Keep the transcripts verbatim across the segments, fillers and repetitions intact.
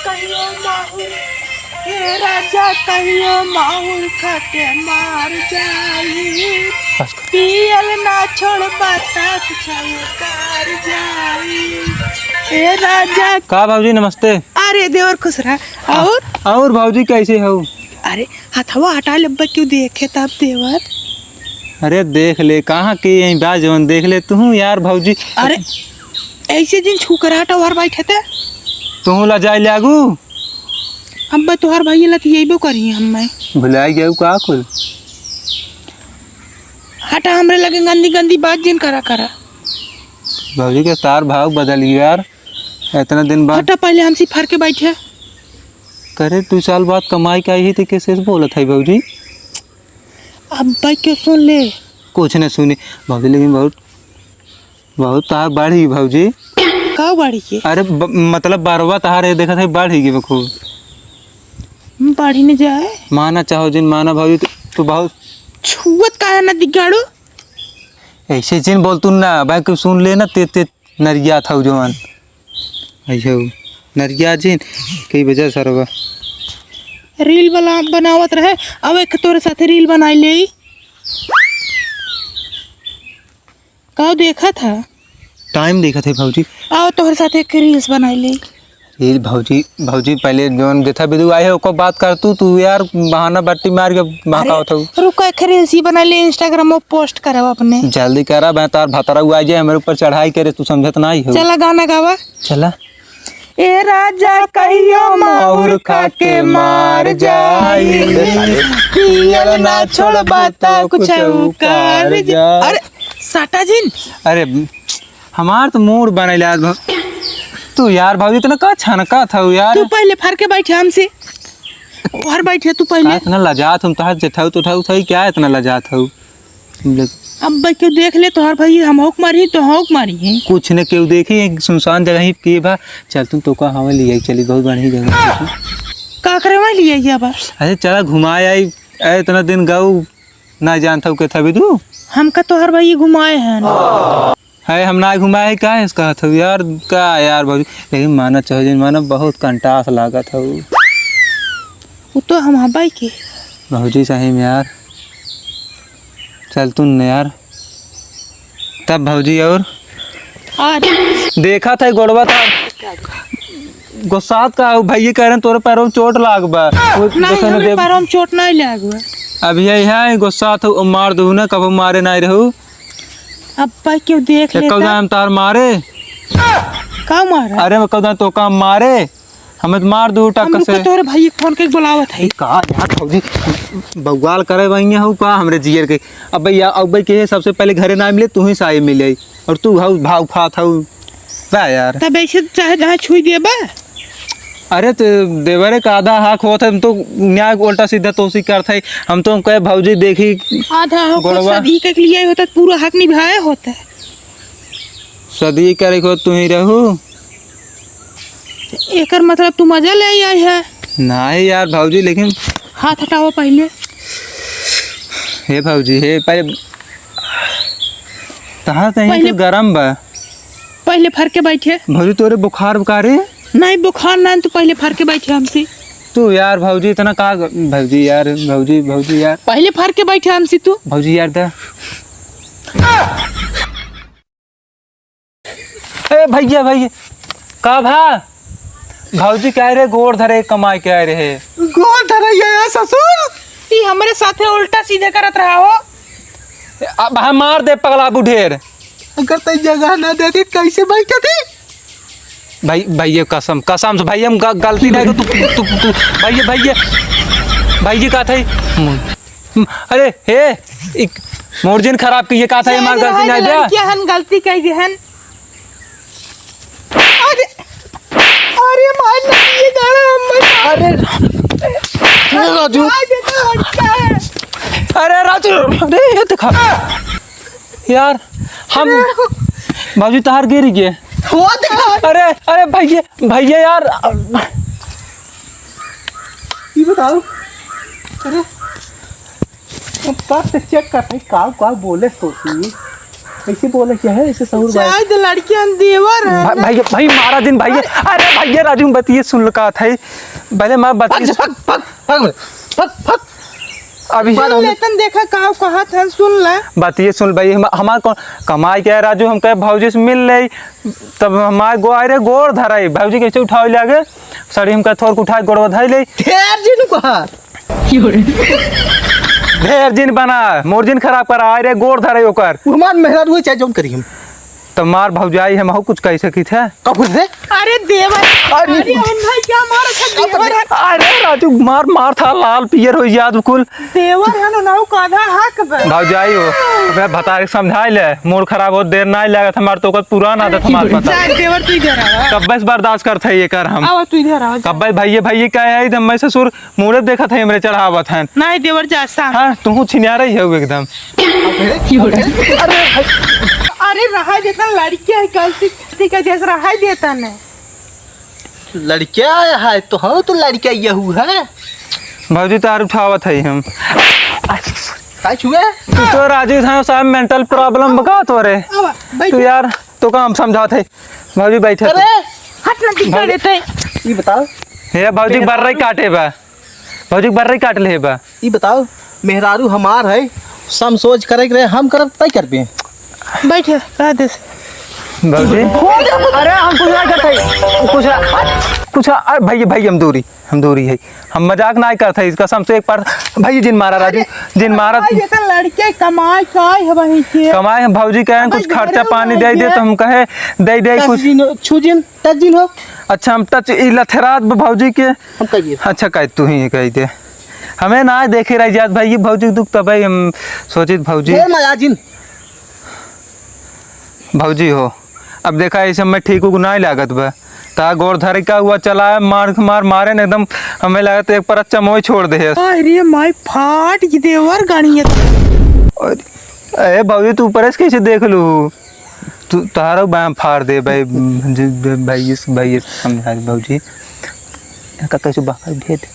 कहियो माहुर, हे राजा, कहियो माहुर खा के मार जाई। बस कर। पियल ना छोड़बा त कुछ उतार जाई। हे राजा। का भौजी, नमस्ते। अरे देवर, खुश रहा। और? और भौजी, कैसे हो? अरे, हथवा हटा लेबा, क्यों देखे तब देवर? अरे देख ले, कहाँ के यहीं बा जवन देख ले तू यार भौजी। अरे, ऐसे जिन छुकराटा ओहर बैठे थे। तू लजाए लागू। अब तोहर भाई लतियेबो करी हम मैं। भुलाई गयू का कुल? हटा, हमरे लगे गंदी गंदी बात जिन करा करा। भौजी के तार भाव बदल गया यार, इतना दिन बाद। हटा, पहले हमसे फर के बैठे। करे, दू साल बाद कमाई के आई है तो कैसे बोलत है भौजी? अब भाई क्यों सुन ले? कुछ न सुने भौजी, लेकिन बहुत, बहुत तार बढ़ी भौजी। का बढ़ी के? अरे ब-, मतलब बरवा तहार है, देखत है बढ़ी के खूब। बढ़ी न जाए। माना चाहो जिन माना भौजी, तू, तू बहुत छुअत काहे न दिगाड़ू? ऐसे जिन बोल तू ना, भाई क्यों सुन ले ना, ते, ते नरिया था जवान। अयो, नरिया जिन, कई बजे सरवा। रील बना-, बनावत रहे, अब एक तोरे साथे रील बनाई ले। का देखत ह? टाइम देखत है भौजी। आओ तोहरे साथे एक रील्स बनाई ले। रील भौजी, भौजी पहले जौन गेथा बिदु आए है ओको बात कर तू, तू यार बहाना बट्टी मार के बहकावत हऊ। रुको, एक रील्स ही बनाई ले, Instagram में पोस्ट करब अपने। जल्दी करा, मैं तार भतरा आ जाए हमरे ऊपर चढ़ाई करे, तू समझत नाही हो। चला गाना गावा। चला। ए राजा कहियो माहुर खा के मार जाई, पियल ना छोड़बा त कुछ उकार जा। अरे साटा जिन। अरे हमार तो मूड बनैले आज भौ-, तू यार भौजी इतना का छनका था यार। तू पहले फर के बैठे हमसे, फर बैठे तू पहले। का इतना लजात हम तहार जेठाऊ तो उठाऊ था, क्या इतना लजात हऊ? अब भाई क्यों देख ले, तोहर भाई हम होक मारी, तो होक मारी है। कुछ न केहू देखी, एक सुनसान जगह ही के बा। चल तुम तो का हमें लिया चली, बहुत बढ़िया जगह है। का करे वहाँ लिया गया बा? अरे चला घुमाए आई, ए, इतना दिन गऊ ना जानत हऊ के था भी तू। हमका तोहर भाई घुमाए हैं ना। है हम ना घुमाए है, का है इसका हाथ यार, का यार भौजी, लेकिन माना चाहो जिन माना बहुत कंटास लागत हऊ। वो तो हम हबाई के। भौजी सही में यार, चल तू न यार। तब भौजी और? और? देखा था गोड़वा था। गुस्सात का हो, भैया कह रहे हैं, "तोरे पैरों में चोट लाग बा।" वो नहीं, देखो ना हमरे देव- पैरों में चोट नहीं लाग बा। अब यही है, गुस्सात हो, मार दू ना, कब मारे नहीं रहू। अब भाई क्यों देख एक लेता? कौदा हम तार मारे। का मारा? अरे, मैं कौदा तो का मारे। हमें तो मार दू हम टक्का रुको, से। तोहरे भाई के फोन के बुलावत है। ए, का यार भौजी, बवाल करे वहीं हऊ का हमरे जियर के? अब भैया, अब भाई के सबसे पहले घरे ना मिले, तू ही साए मिले, और तू हऊ भाव खात हऊ। वाह यार। तब ऐसे चाहे जहाँ छुई देबा। अरे तो देवरे का आधा हक होत है, हम तो न्याय उल्टा सीधा तोसी करत है। हम तो कहे भौजी देखी आधा हक गोड़वा। सदी के लिए होता, पूरा हक निभाए होता। सदी करे को तू ही रहू। एकर मतलब तू मजा ले आई है? नहीं यार भौजी, लेकिन हाथ हटाओ पहले। हे भौजी, हे पहले, कहाँ से ही पहले तो गरम बा। पहले फर के बैठे। भौजी, तोरे बुखार बुखार है? नहीं, बुखार ना, तू पहले फर के बैठे हमसे। तू यार भौजी, इतना का ग-, भौजी यार, भौजी, भौजी यार। पहले फर के बैठे हमसे तू। भौजी यार, दा। ए भैया, भैया, का भा? भौजी कह रहे गोड़ धरे कमाई के आए रहे। गोड़ धरे ये ससुर? ई हमरे साथे उल्टा सीधे करत रहा हो। अब हम मार दे पगला बुढ़ेर। अगर तई जगह ना देती, कैसे बैठती? भाई, भैया, कसम, कसम से, भाई, हम ग-, गलती नहीं, तो तू, तू, तू, भैया, भैया, भैया, का था? अरे, हे, एक मोर जिन खराब की, ये का था, ये मार गलती नहीं दिया। लड़कियां हन, गलती कह दी हन। अरे, अरे, मार नहीं, ये गाना हम अरे, हे राजू। आज ये तो लड़का है। अरे, राजू, अरे, ये देखा। यार, हम, भौजी तहार गिर गए। वो देखा। अरे, अरे भैया, भैया यार। ये बताओ, अरे, हम कब से चेक करते हैं, काव, काव बोले सोची। कैसे बोले क्या है, ऐसे सहूर बात। शायद लड़कियां देवर है भा-, ना। भैया, भाई मारा जिन भैया। अरे भैया राजू, बतिये सुन लो का था। पहले मैं बतिये भाग, भाग, भाग, भाग, भाग, भाग। अभी सुन लेतन, देखा का कहत हन, सुन ले। बतिये सुन भाई, हम, हमार कौन कमाई के है राजू, हम कहे भौजी से मिल ले, तब हमार गो-, अरे गोड़ धराई, भौजी कैसे उठावे लागे, साड़ी हम कहे थोड़ उठाए गोड़वा धई ले। ढेर जिन कहा। ढेर जिन बना, मोर जिन खराब करा, अरे गोड़ धराई ओकर। वो हमार मेहरारू है, चाहे जौन करी हम। तो मार भौजाई, हम हो कुछ कह सकी थे। का कुछ थे? अरे देवर, अरे। अरे हम भाई क्या मार अच्छा देवर है। अरे राजू, मार, मार था, लाल पियर हो याद कुल। देवर है ना, नाऊ का आधा हक बा। भौजाई हो, अबे भतारे के समझाई ले, मूड खराब हो, देर नाई लागत, हमार तो ओकर पुरान आदत हमार पता। जा देवर तू इधर आवा। कब्बे से बर्दाश्त करत है ये कर हम। आवा तू इधर आवा, जा। कब्बे भैये, भैये का है, एकदम मैं ससुर मूड़े देखत है, हमरे चढ़ावत हैं। नहीं देवर जा, शांत। हाँ, तू छिनिया रही है एकदम। अरे भाई। अरे रहा देता लड़किया है, गलती, गलती का जैसे रहा देता ने। लड़किया है तो, हाँ तो लड़किया यहू है। भौजी तार उठावत है हम। का छुए? तू तो राजू था, साहब mental problem बका तोरे। आवा, बैठ। तू यार, तो काम समझात है। भौजी बैठे तू। अरे हट ना, दिखा भौजी। देते। ये बताओ। हे भौजी, बर्रे काटे बा। भौजी के बर्रे काट ले बा। ई बताओ, मेहरारू हमार है, सम सोच करे के रहे, हम करब, तय करबे। बैठे, रह दे। भौजी, अरे हम कुछ ना करते, कुछ ना, कुछ ना, अरे भैया, भैया हम दूरी, हम दूरी है, हम मजाक ना करते, इस कसम से एक बार भैया जिन मारा राजू, जिन मारा। भाई, ये तो लड़के कमाई का है वहीं के। कमाई हम भौजी कहे, अब कुछ खर्चा पानी दे दे, तो हम कहे दे दे कुछ। छू जिन, टच जिन हो। अच्छा, हम टच ई लथरात बा भौजी के। हम कहिए। अच्छा, कह तू ही कह दे। हमें ना देखे रह जात भाई, ये भौजी के दुख तब हम सोचित भौजी। ढेर मजा जिन। भौजी हो, अब देखा, ऐसे में ठीक उक नाई लागत बा। ता गोड़ धरे का हुआ चला है, मार, मार, मारे न एकदम, हमें लागत एक पर अच्छा मोह छोड़ दे है। अरे माई फाट की देवर गानियत। अरे, ए भौजी, तू ऊपर से कैसे देख लू? तू, तोहरा बाँह फाड़ दे भाई, ज-, भाई, इस, भाई, इस समझा दे भौजी। इनका कैसे बाहर भेज दे।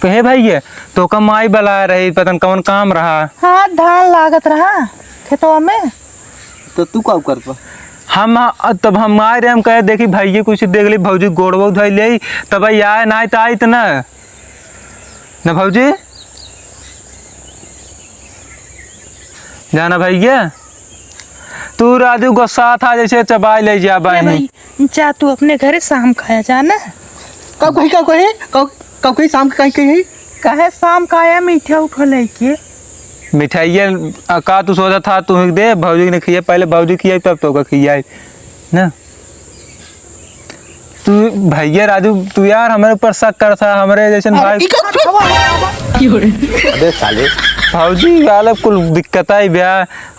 कहे भाई, ये तो का माई बला रही, पता न कौन काम रहा। हाँ, धान लागत रहा खेतवा में। तो तू का करबा? हम, तब हम आए रहे, हम कहे, "देखी भाई, ये कुछ देख ली, भौजी गोड़वा धोई ले, तब आई आए ना, तो आई तो ना।" ना भौजी? जाना भैया, तू राजू गुस्सा था जैसे चबाई ले जा ए बाई। भाई, जा तू अपने घरे शाम खाया जा ना। कब कही, कब कही, कब, कब कही शाम के कहीं कही? कहे शाम का आया मीठा उठा लेके। मिठाइया, आ, का तू सोचा था तू ही दे, भौजी ने खिया, पहले भौजी खियाई तब तो का खियाई ना। तू भैया राजू, तू यार हमरे ऊपर शक करत ह, हमरे जैसन अरे, भाई। ई का अबे साले। भौजी वाला कुल दिक्कत आई बे,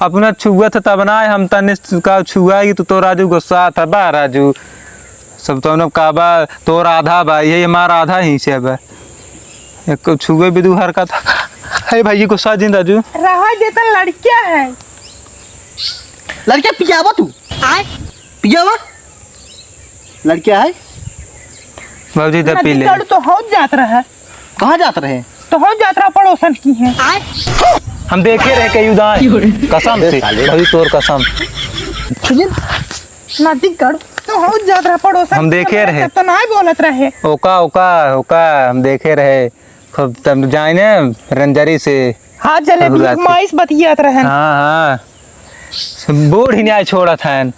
अपना छुआ था तब ना, हम तने का छुआ कि तू तो राजू गुस्सा था बा राजू। सब तो हम का बा, तोर आधा बा, यही हमारा आधा हिस्सा बा। एक छुए भी दू हरकत। हे भाई, गुस्सा जिन राजू। रहा देता लड़किया है। लड़किया पियावा तू। आय। पियावा। लड़किया है? बाबूजी, इधर पी ले। नदी कालू तो हौज जात रहा। कहाँ जात रहे? तो हौज जात रहा पड़ोसन की है। हम देखे रहे कई उदान। कसम से, अरे साले। भाई तोर कसम। सुनिए। नदी कालू तो हौज जात रहा पड़ोसन हम की देखे है, रहे। तब तो नाई बोलत रहे। ओका, ओका, ओका, हम देखे रहे। खूब तब जाइने रंजरी से। हाँ, जलेबी हुआ के थी। माइस बतियात रहन। हाँ, हाँ। बूढ़ ही न्याय छोड़त हन।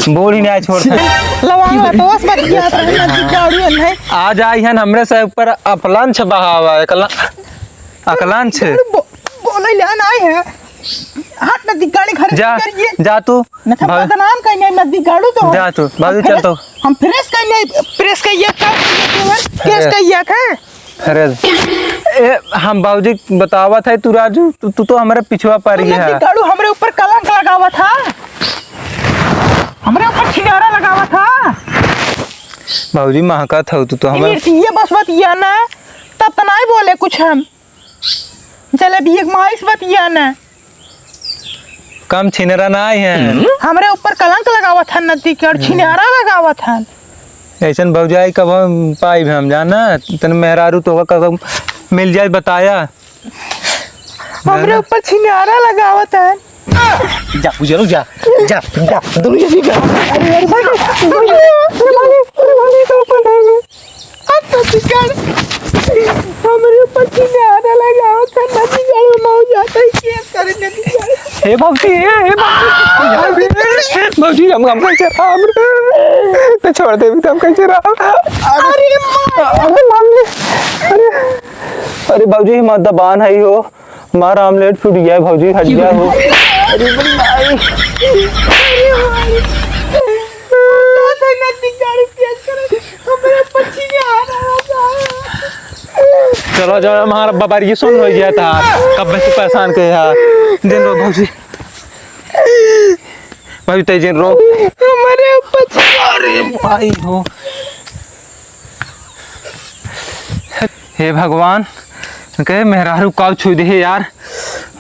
बूढ़ ही न्याय छोड़त हन। लवांग लटोस बतियात रहन, नदी गाड़ी है। आ जाई हन हमरे से ऊपर अपलंछ बहावा, एकला-, अकलंछ। बो-, बोले ले नाई है। हाथ नदी गाड़ी घर जा, करिए। जा तू। न तो भाग। बदनाम कहीं नहीं, नदी गाड़ू तो। जा तू, भाग, हम चल fresh, तो। हम fresh कहीं नहीं, fresh कहिए था, fresh अरे। कहिए था। अरे, ए, हम बाबूजी बतावत है, तू राजू, तू, तू तो हमरे पिछवा पड़ गया है। गाड़ू हमरे ऊपर कलंक लगावत है, हमरे ऊपर छिनारा लगावत है। बाबूजी महकत हो तू तो हमरे। ये बस बतिया ना, तब तो नहीं बोले कुछ हम। जलेबी एक माइस बतिया ना। कम छिनरा ना आई हैं। हमरे ऊपर कलंक लगावत हन, नदी के और छिनारा लगावत हन। ऐसन भौजाई कब हम पाइब हम, जाना? तन मेहरारू तो कब मिल जाए, बताया। हमरे जाना? ऊपर छिनारा लगावत हन। जा, उजरो जा, जा, जा, दोनों जने जा। अरे, अरे, भाग, भाग, भाग, भाग, भाग, भाग। अब तो बिगड़, हमरे ऊपर छिनारा लगावत है, नदीगढ़ में मऊ जाता है, केस करे नदीगढ़। हे भौजी, हे, हे भौजी, भौजी, हम, हम कैसे राम रे? तो छोड़ दे, हम कैसे राम? अरे माँ। अरे मामले, अरे, अरे भौजी, हम दबान है हो। हमारा आमलेट फूट गया है भौजी, हट गया हो। अरे बड़ी माई। चलो, चलो, हमारा बबारी सुन हो गया था, कब से परेशान के यार। दिन रो भौजी, भौजी तै दिन रो। हमारे ऊपर अरे माई हो। हे भगवान, कहे मेहरारू काव छुई दे यार,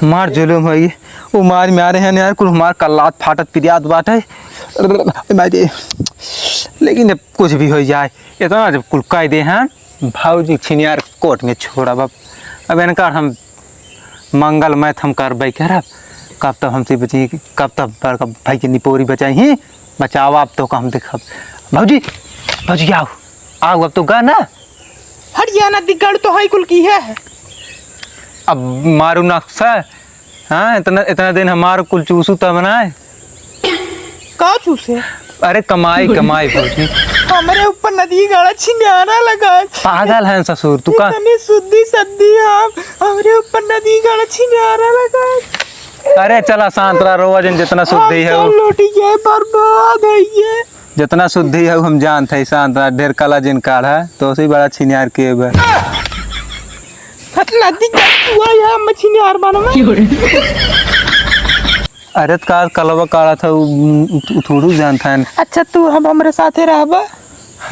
मार जुलुम होई। उ मार मारे हैं यार, कुल हमार कल्लात फाटत पिरियात बाटे। मारे, लेकिन अब कुछ भी हो जाए, इतना जब कुल कह दे हैं, भौजी छिनियार कोर्ट में छोड़ब। अब, अब इनका हम मंगल मैथ हम करबै करब, कब तब हमसे बची, कब तब बड़का भाई के निपोरी बचाई ही, बचावा अब तो का हम देखब। भौजी, भौजी आओ, आओ अब तो गा ना। हट जा ना, दिगड़ तो है कुल की है। अब मारू नक्शा, हाँ, इतना, इतना दिन हमार कुल चूसू तब ना है। का चूसे? अरे कमाई, कमाई भौजी। हमरे ऊपर नदीगढ़ छिनारा लगा। पागल है ससुर, तू का? इतनी शुद्धि सद्दी हम, हमरे ऊपर नदीगढ़ छिनारा लगा। अरे चला शांत रहा, रोवा जिन, जितना शुद्धि है हम वो। तो लौटी गए, बर्बाद है ये। जितना शुद्धि है हम जानत है, शांत रहा, ढेर कला जिन काढ़ा, तो उसी बड़ा छिनार के बा। हट नदीगढ़ हुआ या मछिनार बनवा। अरे त का कलवा काढ़ा था, उ, उ, उ थोड़ू जानत है। अच्छा, तू हम हमरे साथे रहबा?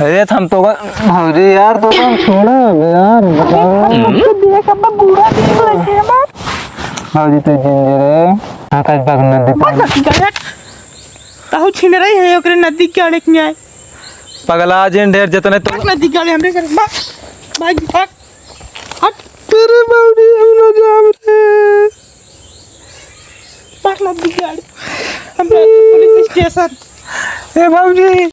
अरे त हम तो का, भौजी यार, तो हम छोड़ा अब यार, बताओ। तो देख, अब बूढ़ा देख लगे हमार। भौजी तो जिंदे रे। हाँ, काज बाग नदी बस पानी। नदी का रे। कहू छिन रही है, ओकरे नदी के अड़े के आए। पगला जिन ढेर जितने तो बस नदी के अड़े हमरे घर, बस। भाग, भाग। हट। तेरे बाबूजी, हम ना जाब रे। भाग नदी के अड़े। हम जाते पुलिस स्टेशन। ए बाबूजी,